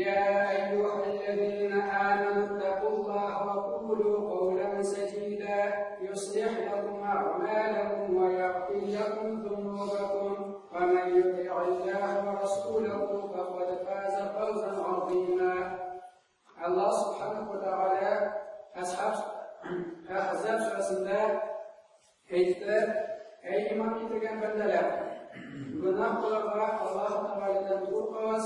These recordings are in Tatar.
يا أيها الذين آمنوا اتقوا الله وقولوا قولا سديدا يصلح لكم أعمالكم ويغفر لكم ذنوبكم ومن يطع الله ورسوله فقد فاز فوزا عظيما. Allah Subhanahu wa Ta'ala Ashab Ahzab surasında әйтте: "Әй иман китергән бәндәләр, гөнаһ кылырга Аллаһ Тәгаләдән куркыгыз,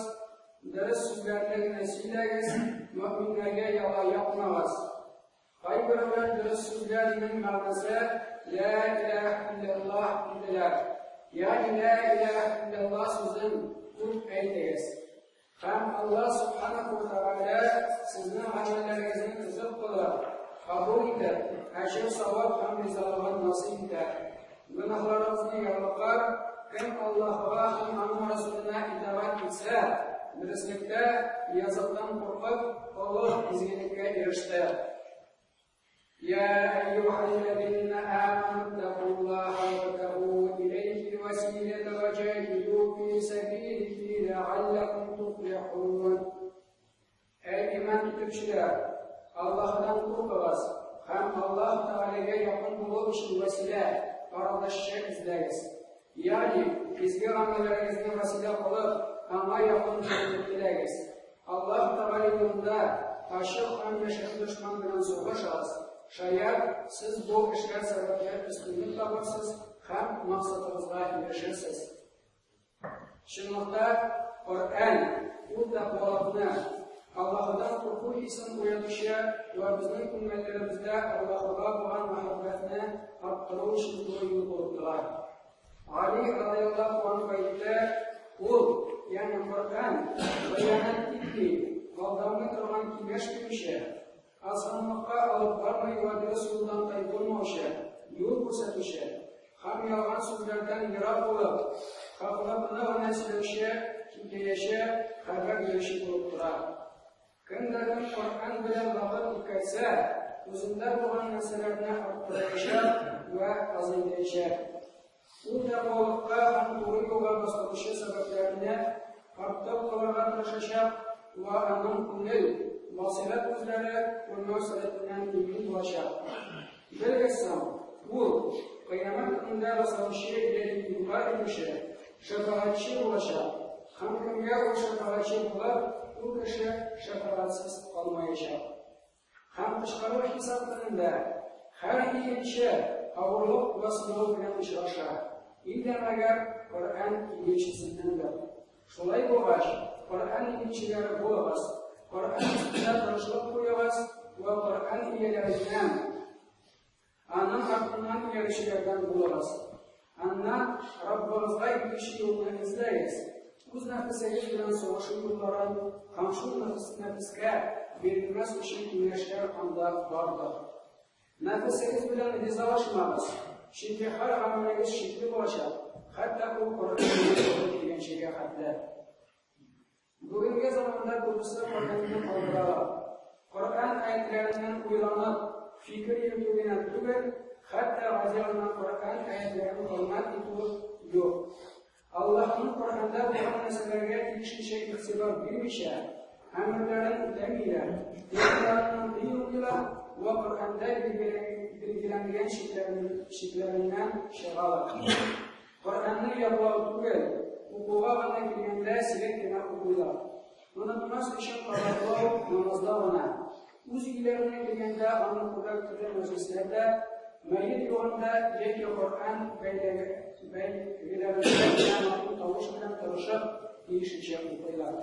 дөрес сүзләрне генә сөйләгез, мөэминнәргә яла якмагыз." Кайберәүләр дөрес сүзләрнең мәгънәсе «Ла илаһ илляллаһ» диделәр. Ягъни «Ла илаһ илляллаһ» сүзен күп әйтегез. Һәм Аллаһ Субханаһу ва Тәгалә сезнең гамәлләрегезне төзек кылыр, кабул итәр, әҗер-савап һәм ризалыгын насыйп итәр. Гөнаһларыгызны ярлыкар, кем Аллаһыга һәм аның Расуленә итагать итсә, дөреслектә языктан куркып, олы изгелеккә иреште. يا أيها الذين آمنوا اتقوا الله وابتغوا إليه الوسيلة وجاهدوا في سبيله لعلكم تفلحون. Әй иман итүчеләр, Аллаһыдан куркыгыз һәм Аллаһ Тәгаләгә якын булу өчен вәсилә, арадашчы эзләгез. Ягъни, изге гамәлләрегезне вәсилә кылып, аңа якын булуны теләгез. Аллаһ Тәгалә юлында ачык һәм яшерен дошман белән сугышыгыз. Шаять, сез бу эшләр сәбәпле өстенлек табырсыз һәм максатыгызга ирешерсез. Чынлыкта, Коръән ул тәкъвалыкны, Аллаһыдан курку хисен уятучы вә безнең күңелләребездә Аллаһыга булган мәхәббәтне арттыру өчен туры юл булып тора. Гали радыяллаһу анһу әйтте, ул, ягъни Коръән, хыянәт итми, алдамый торган киңәш бирүче, азгынлыкка алып бармый вә дөрес юлдан тайпылмаучы, юл күрсәтүче һәм ялган сүзләрдән ерак булып, хаклыкны гына сөйләүче, хикәяче, хәбәр бирүче булып тора. Кемдә кем Коръән белән вакыт үткәрсә, үзендә булган нәрсәләрне арттырачак вә азайтачак. Ул тәкъвалыкка һәм туры юлга бастыручы сәбәпләрне артык кылырга тырышачак вә аның күңел, басыйрәт күзләре күрмәү сәләтеннән имин булачак. Белегез соң, ул, Кыямәт көнендә раслаучы яки инкарь итүче, шәфәгатьче булачак. Һәм кемгә ул шәфәгатьче булыр, ул кеше шәфәгатьсез калмаячак. Һәм кычкыру хисап көнендә һәр игенче авырлык вә сынау белән очраша. Иллә мәгәр Коръән игенчесеннәндер. Шулай булгач, Коръән игенчеләре булыгыз, Коръән өстендә тырышлык куегыз вә Коръән ияләреннән, аның артыннан иярүчеләрдән булыгыз. Аннан Раббыгызга илтүче юлны эзләгез. Үз нәфесегез белән сугышу юлларын һәм шул нәфескә бирелмәс өчен киңәшләр анда бардыр. Нәфесегез белән ризалашмагыз, чөнки һәр гамәлегез шикле булачак, хәтта ул Коръән килгәнчегә хәтле. Бүгенге заманда күбесе Коръәнне калдыралар. Коръән аятьләреннән уйланып, фикер йөртү генә түгел, хәтта гади генә Коръән аятьләрен хөрмәт итү юк. Аллаһның Коръәндә булган нәрсәләргә тиешенчә игътибар бирмичә, әмерләрен үтәмиләр, тыюларыннан тыелмыйлар вә Коръәндә билгеләнгән чикләреннән чыгалар. Коръәнне ятлау түгел, укуга гына килгәндә сирәк кенә укыйлар. Онытмас өчен кабатлау намазда гына. Үз өйләренә килгәндә аны күбрәк төрле мәҗлесләрдә, мәет юганда яки Коръән бәйгеләрендә генә матур тавыш белән тырышып, тиешенчә укыйлар.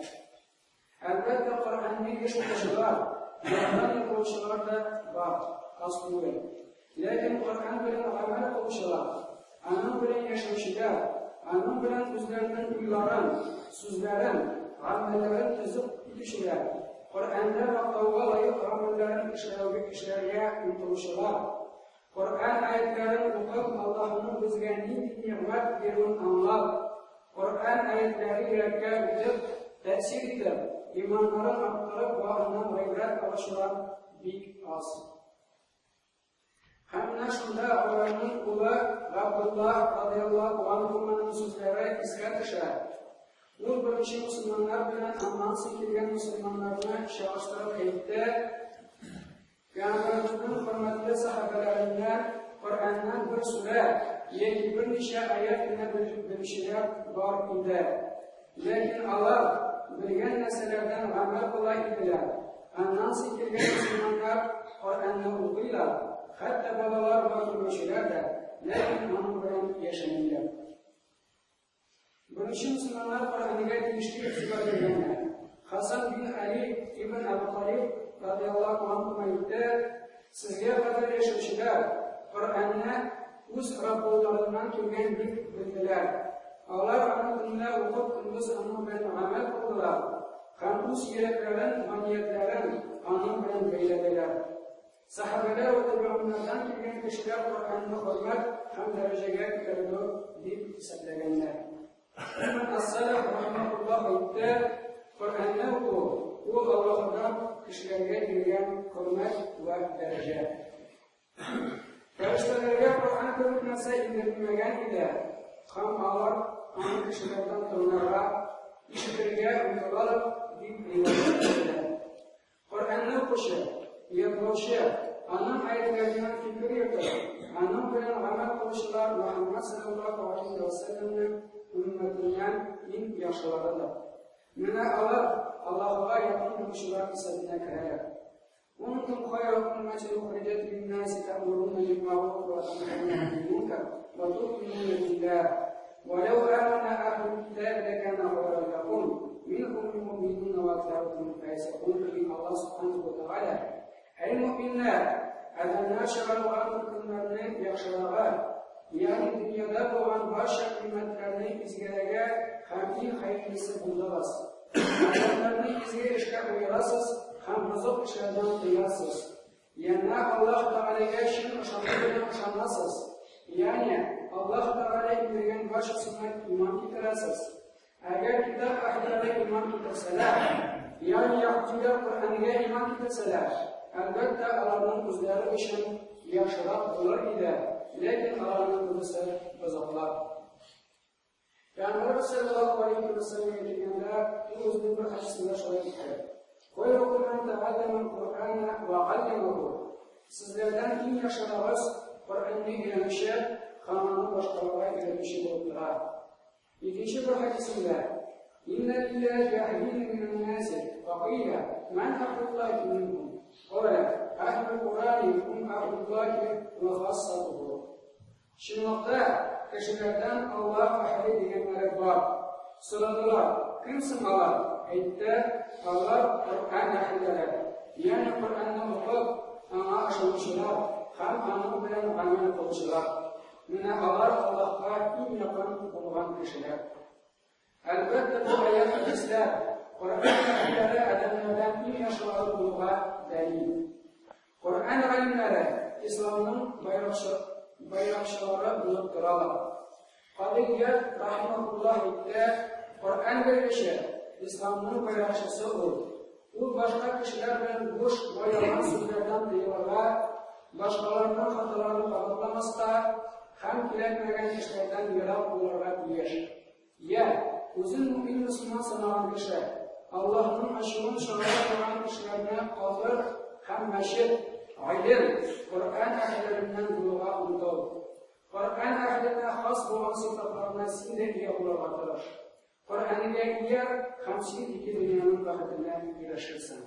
Әлбәттә, Коръәнне еш укучылар, яттан укучылар да бар, аз түгел. Ләкин Коръән белән гамәл кылучылар, аның белән яшәүчеләр, аның белән үзләренең уйларын, сүзләрен, гамәлләрен төзек итүчеләр, Коръәндә мактауга лаек гамәлләрен эшләргә омтылучылар, Коръән аятьләрен укып, Аллаһының безгә нинди нигъмәт бирүен аңлап, Коръән аятьләре йөрәккә үтеп, тәэсир итеп, иманнарын арттырып вә аннан гыйбрәт алучылар бик аз. Һәм менә шунда Гомәрнең улы Габдуллаһ радыяллаһу анһуманың сүзләре искә төшә. Ул беренче мөселманнар белән аннан соң килгән мөселманнарны чагыштырып әйтте, Пәйгамбәребезнең хөрмәтле сәхабәләреннән Коръәннән бер сүрә яки берничә аять кенә белүчеләр бар иде. Ләкин алар белгән нәрсәләрдән гамәл кыла иделәр. Аннан соң килгән мөселманнар Коръәнне укыйлар, хәтта балалар ва күрмәүчеләр дә, ләкин аның белән яшәмиләр. Беренче мөселманнар Коръәнгә тиешле игътибар биргәннәр. Хасан бин Али ибн Абу Талиб радиаллаһу анһу әйтте, сезгә кадәр яшәүчеләр Коръәнне үз Раббыларыннан килгән дип белделәр. Алар аны төнлә укып, көндез аның белән гамәл кылдылар һәм үз йөрәкләрен һәм ниятләрен аның белән бәйләделәр. Сәхабәләр вә табигуннардан килгән кешеләр Коръәнне хөрмәт һәм дәрәҗәгә күтәрелү дип исәпләгәннәр. Ибн Ас-Салах рахимаһуллаһ әйтте, Коръәнне уку, ул Аллаһыдан кешеләргә биргән хөрмәт вә дәрәҗә. Фәрештәләргә Коръән кебек нәрсә иңдерелмәгән иде, һәм алар аны кешеләрдән тыңларга, ишетергә омтылалар дип риваять ителә. Коръәнне укучы, ятлаучы, аның аятьләреннән фикер йөртеп, аның белән гамәл кылучылар Мөхәммәд саллаллаһу алейһи вә сәлләмнең өммәтеннән иң яхшыларыдыр. Менә алар Аллаһуга якын булучылар исәбенә керәләр. Кунтум хайра умматин ухриҗат линнаси та'муруна бил ма'руф ва танхауна 'анил мункар ва ту'минуна биллаһ. ولو آمن أهل الكتاب لكان خيرا لهم منهم المؤمنون وأكثرهم الفاسقون дип Аллаһ Субханаһу ва Тәгалә. Әй мөминнәр, адәмнәр чыгарылган төркемнәрнең яхшырагы, ягъни дөньяда булган барча кыйммәтләрнең изгерәге һәм иң хәерлесе булдыгыз. Адәмнәрне изге эшкә боерасыз һәм бозык эшләрдән тыясыз. Янә Аллаһ Тәгаләгә чын ышану белән ышанасыз, ягъни Аллаһ Тәгалә иңдергән барчасына иман китерәсез. Әгәр китап әһелләре иман китерсәләр, ягъни яһүдиләр Коръәнгә иман китерсәләр, әлбәттә, аларның үзләре өчен яхшырак булыр иде, ләкин аларның күбесе бозыклар. Пәйгамбәребез саллаллаһу алейһи ва сәлләмгә килгәндә, ул үзенең бер хәдисендә шулай әйтте. Хайрукум ман тәгалләмә Куръана ва галләмәһу. Сезләрдән иң яхшырагыз Коръәнне өйрәнүче һәм аны башкаларга өйрәтүче булып тора. Икенче бер хәдисендә, Инна лиллаһи әһлина минән наси, ва кыйла, ман әһлуллаһи минһум? Кала, әһлул Куръани һум әһлуллаһи ва хассатуху. Чынлыкта, кешеләрдән Аллаһ әһле дигәннәре бар. Сорадылар, кем соң алар? Әйтте, алар Коръән әһелләре. Ягъни Коръәнне укып, аңа ышанучылар һәм аның белән гамәл кылучылар. Менә алар Аллаһка иң якын булган кешеләр. Әлбәттә, бу аять-хәдисләр Коръән әһелләре адәмнәрдән иң яхшылары булуга дәлил. Коръән галимнәре исламның байракчылары булып торалар. Кадыйят рахимахуллаһ әйтте, Коръән белгече исламның байракчысы ул. Ул башка кешеләр белән буш вә ялган сүзләрдән тыелырга, башкаларның хаталарын кабатламаска һәм кирәкмәгән эшләрдән ерак булырга тиеш. Йә, үзен мөэмин-мөселман санаган кеше, Аллаһның ачуын чыгара торган эшләрне калдыр һәм мәчет, гыйлем, Коръән әһелләреннән булуга омтыл. Коръән әһеленә хас булган сыйфатларына син дә ия булырга тырыш. Коръәнгә ияр һәм син ике дөньяның бәхетенә ирешерсең.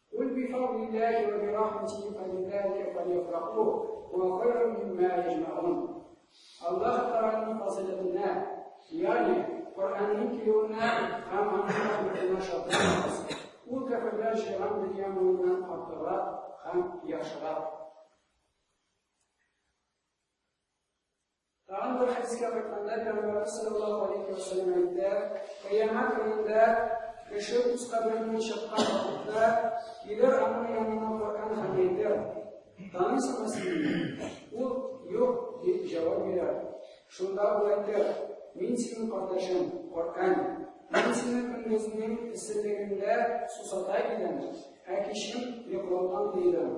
Кул бифадлиллаһи ва бирахматихи фабизалика фальяфраху хуа хайрун мимма яҗмаун. Аллаһ Тәгаләнең фазыйләтенә, ягъни Коръәннең килүенә һәм аның рәхмәтенә шатланыгыз. Ул кәферләр җыйган дөнья малыннан артыграк һәм яхшырак. Тагын бер хәдискә кайтканда, Пәйгамбәребез саллаллаһу алейһи ва сәлләм әйтте, Кыямәт көнендә кеше үз кабереннән чыккан вакытта килер аның янына Коръән һәм әйтер, Таныйсыңмы син мине? Ул, Юк, дип җавап бирер. Шунда ул әйтер, Мин синең кардәшең, Коръән. Мин сине көндезнең эсселегендә сусата идем, ә кичен йоклаудан тыйдым.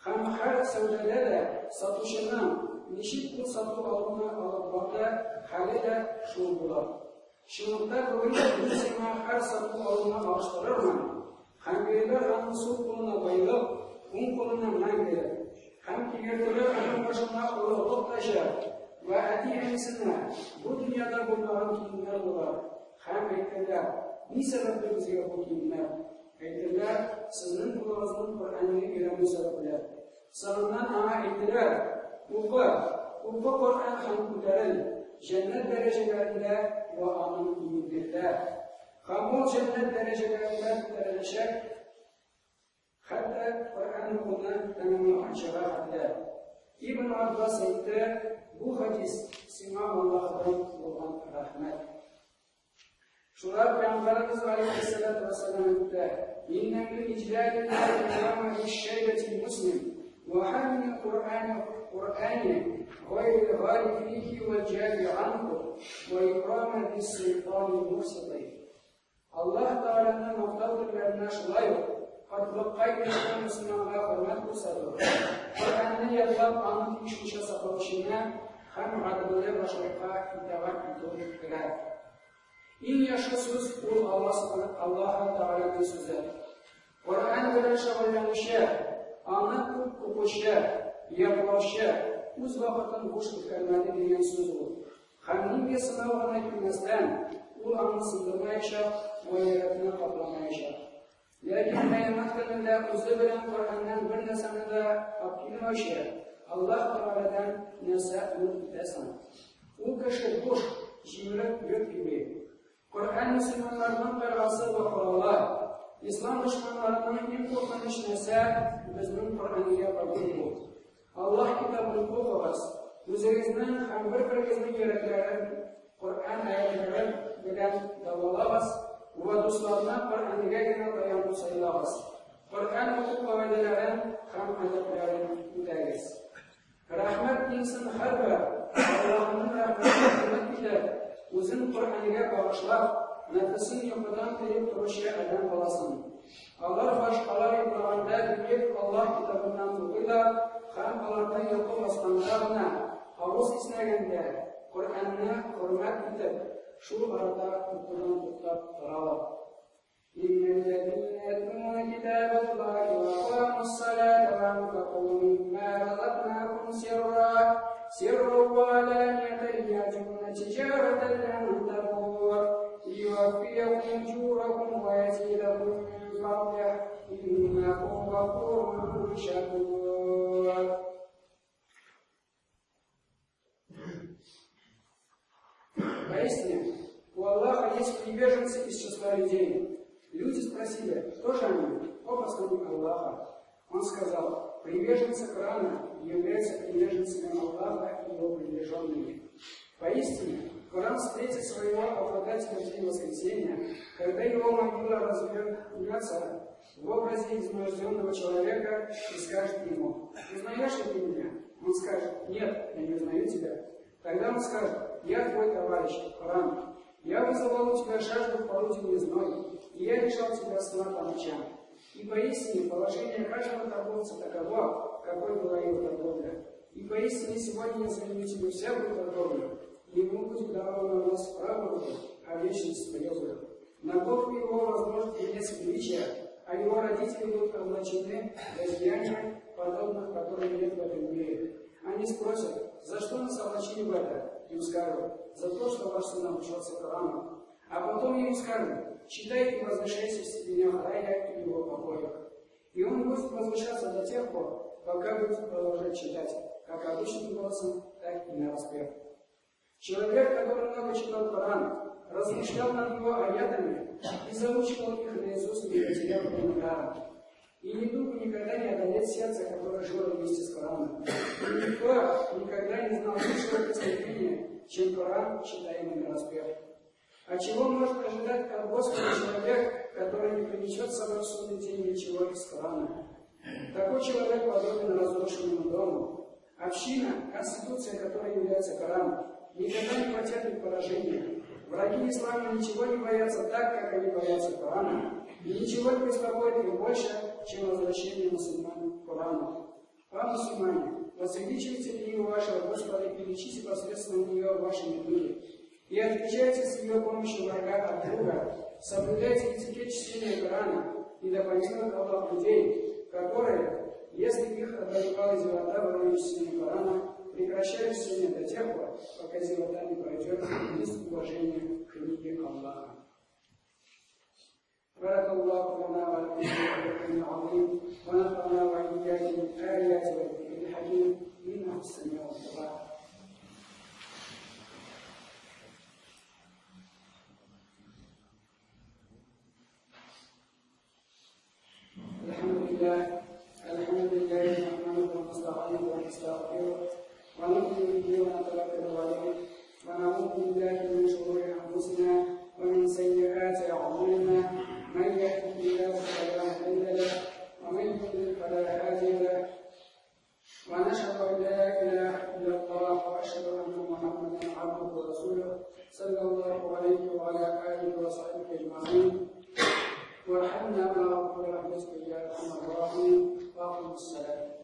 Һәм һәр сәүдәдә дә сатучының, ничек ул сату-алуны алып барды, хәле дә шул була. Чынлыкта бүген мин сиңа һәр сату-алуны алыштырырмын, һәм бирелер аның сул кулына байлык, уң кулына мәңгелек, һәм кигертелер аның башына олуглык таҗы, вә әти-әнисенә бу дөньяда булмаган киемнәр булыр. Һәм әйтерләр, Ни сәбәпле безгә бу киемнәр? Әйтерләр, Сезнең кулыгызның Коръәнне өйрәнү сәбәпле. Соңыннан аңа әйттеләр, Укы, укы Коръән һәм күтәрел, җәннәт дәрәҗәләрендә вә аның иминлектә. Һәм ул җәннәт дәрәҗәләрендә күтәреләчәк, хәтта Коръән укуны тәмамлаганчага хәтле. Ибн Аббас әйтте, бу хадис сиңа Аллаһыдан булган рәхмәт. Шулар Пәйгамбәребез галәйһиссәләтү вәссәлам әйтте, Иннә мин иҗлалиллаһи икрама лиш-шәйбәтил муслим, вә хамилил Куръани Куръани гайрил гали фихи вәл җафи анху, вә икрама зис-солтанил муксити. Аллаһ Тәгаләнең мактау төрләренә шулай ук картлыкка ирешкән мөселманга хөрмәт күрсәтү, Коръәнне ятлап, аны тиешенчә саклаучыны һәм гаделле башлыкка итагать итү керә. Иң яхшы сүз ул Аллаһ Тәгаләнең сүзе. Коръән белән шөгыльләнүче, аны күп укучы, ятлаучы үз вакытын буш үткәрмәде дигән сүз ул. Һәм нинди сынау гына килмәстән, ул аны сындырмаячак вә йөрәкне капламаячак. Ләкин Кыямәт көнендә үзе белән Коръәннән бер нәрсәне дә алып килмәүче Аллаһ Тәгаләдән нәрсә өмет итәсең? Ул кеше буш, җимерек йорт кеби. Коръән мөселманнарның каргасы вә коралы. Ислам дошманнарының иң куркыныч нәрсә безнең Коръәнгә кабул булу. Аллаһ китабын укыгыз, үзегезнең һәм бер-берегезнең йөрәкләрен Коръән аятьләре белән дәвалагыз вә дусларны Коръәнгә генә таянып сайлагыз. Коръән уку кагыйдәләрен һәм әдәпләрен үтәгез. Рәхмәт иңсен һәрбер Аллаһының рәхмәтен хөрмәт итеп, үзен Коръәнгә багышлап, нәфесен йокыдан тыеп торучы адәм баласын. Алар башкалар йоклаганда бөек Аллаһ китабыннан укыйлар һәм аларны йокы басканда гына, авыз иснәгәндә, Коръәнне хөрмәт итеп, шул арада укудан туктап торалар. Иннәлләзинә ятлуна китабаллаһи ва акамус-салата ва анфаку мимма разакнахум сирра сирран ва аланиятан ярҗуна тиҗаратан лән табур лиюваффиякум уҗуракум ва язидакум мин фадлих иннаху гафурун шакур. Поясни, у Аллаха есть приверженцы из числа людей. Люди спросили, кто же они? О посланник Аллаха. Он сказал, приверженцы Корана являются приверженцами Аллаха и его приближенными. Поистине, Коран встретит своего обладателя в день воскресения, когда его могила развернется в образе изнуренного человека и скажет ему, «Узнаешь ли ты меня?» Он скажет, «Нет, я не узнаю тебя». Тогда он скажет, «Я твой товарищ, Коран. Я вызывал у тебя жажду в полуденный зной, и я лишал тебя сна по ночам. И поистине положение каждого торговца таково, какой была его торговля. И поистине сегодня я заменю тебе всякую торговлю, и ему будет дарована власть в правую руку, а вечность в левую. На голову его возможет венец величия, а его родители будут облачены в одеяния, подобных которым нет в этом мире. Они спросят, за что нас облачили в это? Им скажут, за то, что ваш сын обучался Корану. А потом ему скажут, читай и возвышайся в степенях рая и его покоях. И он будет возвышаться до тех пор, пока будет продолжать читать, как обычным голосом, так и нараспев. Человек, который много читал Коран, размышлял над его аятами и заучивал их наизусть, не потеряв ни даром. И недугу никогда не одолеть сердце, которое жило вместе с Кораном. И никто никогда не знал лучшего преступления, чем Коран, читаемый нараспев. А чего может ожидать от Господа человек, который не принесет с собой в судный день ничего из Корана? Такой человек подобен разрушенному дому. Община, конституция которой является Коран, никогда не потерпит поражения. Враги ислама ничего не боятся так, как они боятся Корана, и ничего не беспокоит их больше, чем возвращение мусульман к Корану. А мусульмане, возвеличивайте книгу вашего Господа и лечите посредством нее ваши недуги. И отличайте с ее помощью врага от друга, соблюдайте этикет чтения Корана, и да помилует Аллах людей, которые, если их одолевала зевота во время чтения Корана, прекращают чтение до тех пор, пока зевота не пройдет из уважения к книге Аллаха. بارك الله لنا ولكم في القرآن العظيم ونفعنا وإياكم بالآيات والذكر الحكيم إنه السميع الدعاء. الحمد لله نحمده ونستعينه ونستغفره ونؤمن به ونتوكل عليه ونعوذ بالله من شرور أنفسنا ومن سيئات أعمالنا من يهده الله فلا مضل له ومن يضلل فلا هادي له ونشهد أن لا إله إلا الله وأشهد أن محمدا عبده ورسوله صلى الله عليه وعلى آله وصحبه أجمعين. وارحمنا